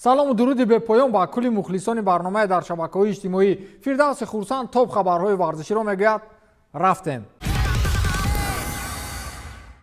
Салому дуруди бепоён ба кулли мухлисони барномаи дар шабакаҳои иҷтимоӣ. Фирдавси Хурсанд топ хабарҳои варзиширо мегӯяд. Рафтем.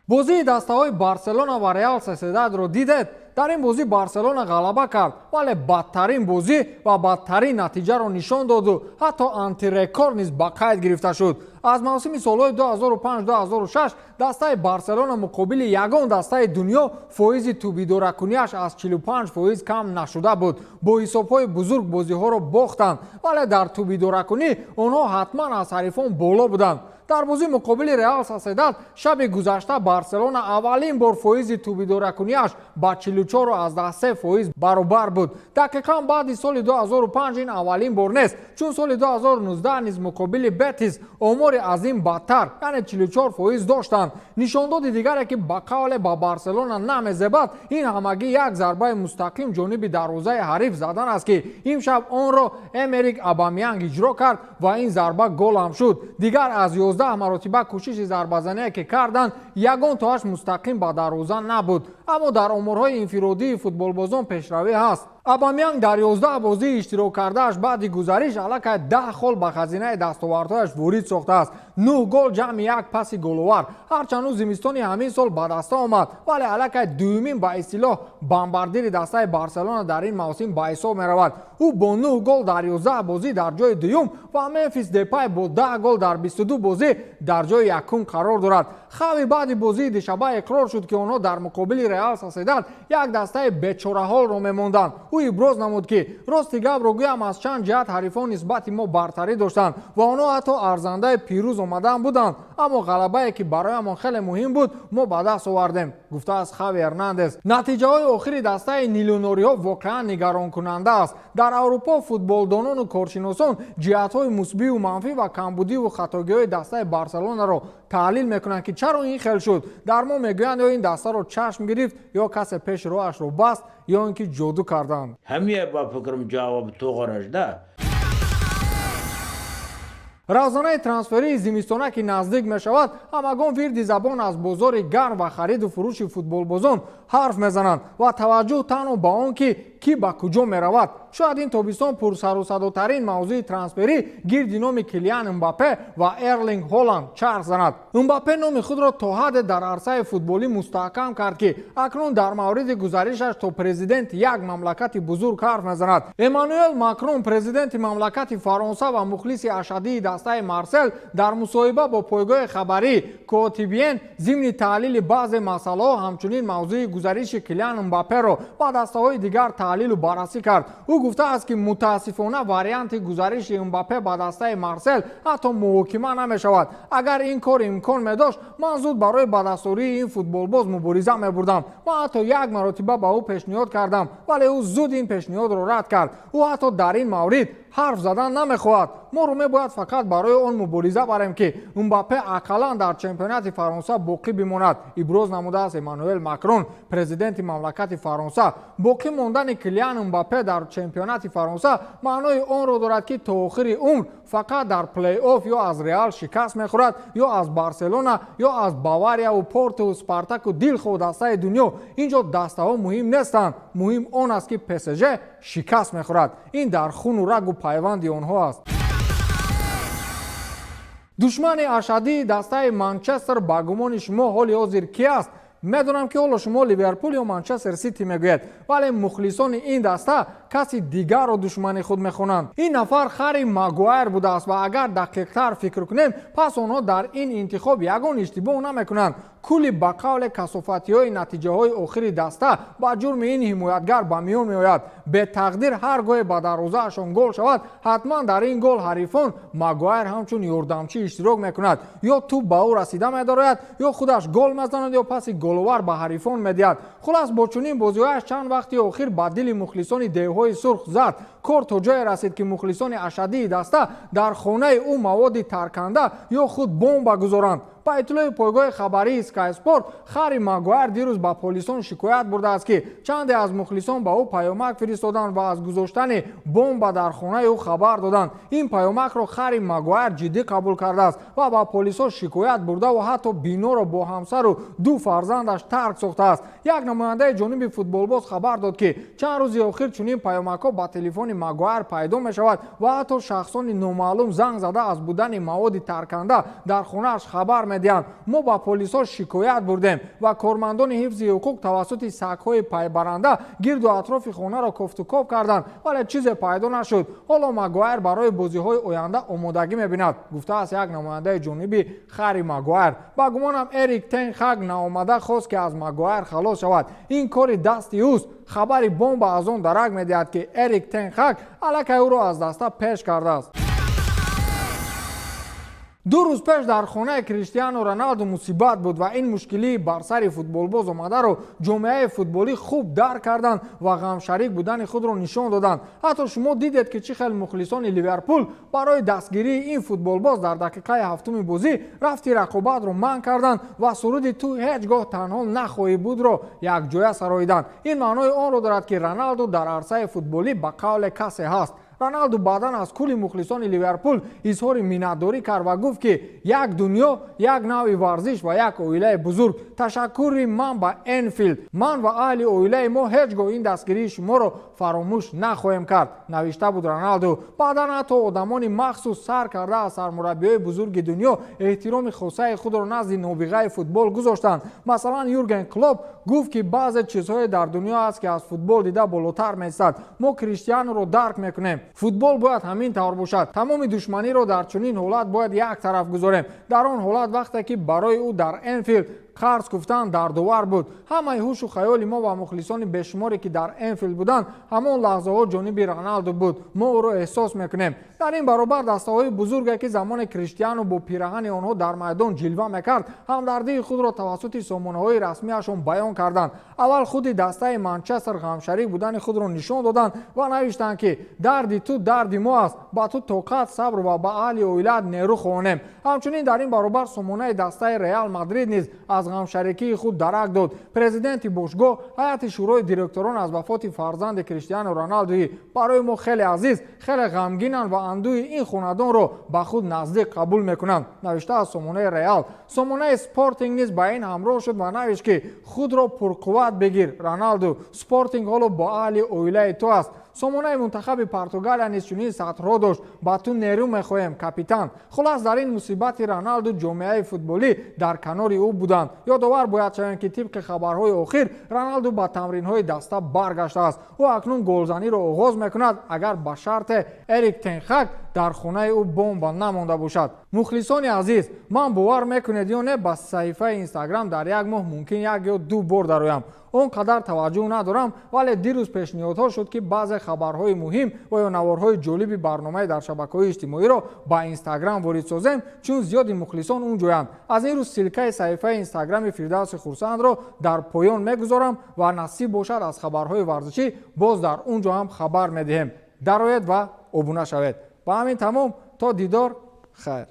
Бозии дастаҳои Барселона ва Реал Соседадро дидед? Дар ин бозӣ Барселона ғалаба кард, вале бадтарин бозӣ ва бадтарин натиҷаро нишон доду ҳатто антирекорд низ ба қайд гирифта шуд. Аз мавсими солҳои 2005-2006 дастаи Барселона муқобили ягон дастаи дунё фоизи тӯбидоракуниаш аз 45% кам нашуда буд. Бо ҳисобҳои бузург бозиҳоро бохтанд, вале дар тӯбидоракунӣ онҳо ҳатман аз ҳарифон боло буданд. Дар бозӣ муқобили Реал Соседад шаби гузашта Барселона аввалин бор фоизи тӯбидоракуниаш ба 44,3% баробар буд. Дақиқан баъди соли 2005 ин аввалин бор нест, чун соли 2019 низ муқобили Бетис омори аз ин бадтар, яъне 44% доштанд. Нишондоди дигаре, ки ба қавле ба Барселона намезебад, ин ҳамагӣ як зарбаи мустақим ҷониби дарвозаи ҳариф задан аст, ки имшаб онро Эмерик Абамянг иҷро кард ва ин зарба гол ҳам шуд. Дигар аз 11 маротиба кӯшиши зарбазание, ки карданд, ягон тоаш мустақим ба дарвоза набуд. Аммо дар оморҳои инфиродии футболбозон пешравӣ ҳаст. Абамянг дар 11 бозии иштирок кардааш баъди гузариш аллакай 10 хол ба хазинаи дастовардҳояш ворид сохтааст: нӯҳ гол, ҷамъи як паси головар. Ҳарчанд ӯ зимистони ҳамин сол ба даста омад, вале аллакай дуюмин, ба истилоҳ, бомбардири дастаи Барселона дар ин мавсим ба ҳисоб меравад. Ӯ бо нӯҳ гол дар 11 бозӣ дар ҷои дуюм ва Мемфис Депай бо 10 гол дар 22 бозӣ дар ҷои якум қарор дорад. Хави баъди бозии дишаба иқрор шуд, ки онҳо дар муқобили Реал Соседад як дастаи бечораҳолро мемонданд. Ӯ иброз намуд, ки рости гапро гӯям, аз чанд ҷиҳат ҳарифон нисбати мо бартарӣ доштанд ва онҳо ҳатто арзандаи пирӯз омадан буданд, аммо ғалабае, ки бароямон хеле муҳим буд, мо ба даст овардем, гуфтааст Хави Эрнандес. Натиҷаҳои охири дастаи нилунориҳо воқеан нигаронкунанда аст. Дар Аврупо футболдонону коршиносон ҷиҳатҳои мусбиву манфӣ ва камбудиву хатогиҳои дастаи Барселонаро таҳлил мекунанд, ки чаро ин хел шуд. Дар мо мегӯянд, ё ин дастаро чашм гирифт, ё касе пеш роҳашро баст, ё ин ки ҷоду карданд. Ҳамия ба фикрам ҷавоби тоғраш да. Равзанаи трансферии зимистона ки наздик мешавад, ҳамагон вирди забон аз бозори гарм ва хариду фурӯши футболбозон ҳарф мезананд ва таваҷҷӯҳ танҳо ба он, ки кӣ ба куҷо меравад. Шояд ин тобистон пурсарусадотарин мавзӯи трансферӣ гирди номи Килиан Мбаппе ва Эрлинг Ҳоланд чарх занад. Мбаппе номи худро то ҳадде дар арсаи футболӣ мустаҳкам кард, ки акнун дар мавриди гузаришаш то президенти як мамлакати бузург ҳарф мезанад. Эммануэл Макрон, президенти мамлакати Фаронса ва мухлиси ашаддии дастаи Марсел, дар мусоҳиба бо пойгоҳи хабарӣ Котибиен зимни таҳлили баъзе масъалаҳо ҳамчунин мавзӯи гузариши Килиан Мбапперо ба дастаҳои дигар таҳлилу баррасӣ кард. Ӯ гуфтааст, ки мутаассифона, варианти гузариши Мбаппе ба дастаи Марсел ҳатто муҳокима намешавад. Агар ин кор имкон медошт, ман зуд барои ба дастоварии ин футболбоз мубориза мебурдам. Ман ҳатто як маротиба ба ӯ пешниҳод кардам, вале ӯ зуд ин пешниҳодро рад кард. Ӯ ҳатто дар ин маврид ҳарф задан намехоҳад. Моро мебояд фақат барои он мубориза барем, ки Мбаппе ақаллан дар чемпионати Фаронса боқӣ бимонад, иброз намудааст Эммануэл Макрон, президенти мамлакати Фаронса. Боқӣ мондани Килиан Мбаппе дар чемпионати Фаронса маънои онро дорад, ки то охири умр фақат дар плей-офф ё аз Реал шикаст мехӯрад, ё аз Барселона, ё аз Баварияву Порту, Спартаку, дилхоҳ дастаи дунё. Ин ҷо дастаҳо муҳим нестанд, муҳим он аст, ки ПСЖ шикаст мехӯрад. Ин дар хуну рагу пайванди онҳо аст. Душмани ашаддии дастаи Манчестер ба гумони шумо ҳоли ҳозир кӣ аст? Медонам, ки ҳоло шумо Ливерпул ё Манчестер Сити мегӯед, вале мухлисони ин даста каси дигарро душмани худ мехонанд. Ин нафар Хари Магуайр будааст ва агар дақиқтар фикр кунем, пас онҳо дар ин интихоб ягон иштибоҳ намекунанд. Кулли, ба қавле, касофатиҳои натиҷаҳои охири даста ба ҷурми ин ҳимоятгар ба миён меояд. Бетақдир, ҳар гоҳе ба дарвозаашон гол шавад, ҳатман дар ин гол ҳарифон Магуайр ҳамчун ёрдамчӣ иштирок мекунад: ё тӯб ба ӯ расида медарояд, ё худаш гол мезанад, ё паси головар ба ҳарифон медиҳад. Хулас, бо чунин бозиҳояш чанд вақти охир ба дили мухлисони девҳои сурх зад. Кор то ҷое расид, ки мухлисони ашаддии даста дар хонаи ӯ маводи тарканда ё худ бомба гузоранд. Ба иттилои пойгоҳи хабарии Sky Sport, Харри Магуайр дирӯз ба полисон шикоят бурдааст, ки чанде аз мухлисон ба ӯ паёмак фиристоданд ва аз гузоштани бомба дар хонаи ӯ хабар доданд. Ин паёмакро Харри Магуайр ҷиддӣ қабул кардааст ва ба полисҳо шикоят бурдаву ҳатто биноро бо ҳамсару ду фарзандаш тарк сохтааст. Як намояндаи ҷониби футболбоз хабар дод, ки чанд рӯзи охир чунин паёмакҳо ба телефони Магуайр пайдо мешавад ва ҳатто шахсони номаълум занг зада аз будани маводи тарканда дар хонааш хабар медиҳанд. Мо ба полисҳо шикоят бурдем ва кормандони ҳифзи ҳуқуқ тавассути сагҳои пайбаранда гирду атрофи хонаро кофтукоб карданд, вале чизе пайдо нашуд. Ҳоло Магуайр барои бозиҳои оянда омодагӣ мебинад, гуфтааст як намояндаи ҷониби Харри Магуайр. Ба гумонам, Эрик тен Хаг наомада хост, ки аз Магуайр халос шавад. Ин кори дасти ӯст. Хабари бомба аз он дарак медиҳад, ки Эрик тен Хаг аллакай ӯро аз даста пеш кардааст. 2 рӯз пеш дар хонаи Криштиану Роналду мусибат буд ва ин мушкилии бар сари футболбоз омадаро ҷомеаи футболӣ хуб дарк карданд ва ғамшарик будани худро нишон доданд. Ҳатто шумо дидед, ки чӣ хел мухлисони Ливерпул барои дастгирии ин футболбоз дар дақиқаи ҳафтуми бозӣ рафти рақобатро манъ карданд ва суруди «Ту ҳеҷ гоҳ танҳо нахоҳӣ буд»-ро якҷоя сароиданд. Ин маънои онро дорад, ки Роналду дар арсаи футболӣ ба қавле касе ҳаст. Роналду баъдан аз кулли мухлисони Ливерпул изҳори миннатдорӣ кард ва гуфт, ки як дунё, як навъи варзиш ва як оилаи бузург. Ташаккури ман ба Энфилд. Ман ва аҳли оилаи мо ҳеҷ гоҳ ин дастгирии шуморо фаромӯш нахоҳем кард, навишта буд Роналду. Баъдан ҳатто одамони махсус, сар карда аз сармураббиҳои бузурги дунё, эҳтироми хосаи худро назди нобиғаи футбол гузоштанд. Масалан, Юрген Клоп гуфт, ки баъзе чизҳое дар дунё аст, ки аз футбол дида болотар меистад. Мо Криштиануро дарк мекунем. Футбол бояд ҳамин тавр бошад. Тамоми душманиро дар чунин ҳолат бояд як тараф гузорем. Дар он ҳолат, вақте ки барои ӯ дар Энфилд қарс куфтан дардовар буд, ҳамаи ҳушу хаёли мо ва мухлисони бешуморе, ки дар Энфилд буданд, ҳамон лаҳзаҳо ҷониби Роналду буд. Мо ӯро эҳсос мекунем. Дар ин баробар дастаҳои бузурге, ки замоне Криштиану бо пираҳани онҳо дар майдон ҷилва мекард, ҳамдардии худро тавассути сомонаҳои расмиашон баён карданд. Аввал худи дастаи Манчестер ғамшарик будани худро нишон доданд ва навиштанд, ки дарди ту дарди мо аст, ба ту тоқат, сабр ва ба аҳли оилаат нерӯ хоҳонем. Ҳамчунин дар ин баробар сомонаи дастаи Реал Мадрид низ аз ғамшарикии худ дарак дод. Президенти бошгоҳ, ҳайати шӯрои директорон аз вафоти фарзанди Криштиану Роналдуи барои мо хеле азиз хеле ғамгинанд ва андӯҳи ин хонадонро ба худ наздик қабул мекунанд, навишта аз сомонаи Реал. Сомонаи Спортинг низ ба ин ҳамроҳ шуд ва навишт, ки худро пурқувват бигир, Роналду, Спортинг ҳоло бо аҳли оилаи ту аст. Сомонаи мунтахаби Португалия низ чунин сатрҳо дошт: «Ба ту нерӯ мехоҳем, капитан». Хулас, дар ин мусибати Роналду ҷомеаи футболӣ дар канори ӯ буданд. Ёдовар бояд шавем, ки тибқи хабарҳои охир Роналду ба тамринҳои даста баргаштааст. Ӯ акнун голзаниро оғоз мекунад, агар ба шарте Эрик тен Хаг дар хонаи ӯ бомба намонда бошад. Мухлисони азиз, ман, бовар мекунед ё не, ба саҳифаи Инстаграм дар як моҳ мумкин як ё ду бор дароям, он қадар таваҷҷӯҳ надорам, вале дирӯз пешниҳодҳо шуд, ки баъзе хабарҳои муҳим ва ё наворҳои ҷолиби барномаи дар шабакаҳои иҷтимоиро ба Инстаграм ворид созем, чун зиёди мухлисон он ҷоянд. Аз ин рӯз ссылка и саҳифаи Инстаграми Фирдавси Хурсандро дар поён мегузорам ва насиб бошад, аз хабарҳои варзишӣ боз дар он ҷо ҳам хабар медиҳем. Дароед ва обуна шавед. Ба ҳамин тамом, то дидор, хайр.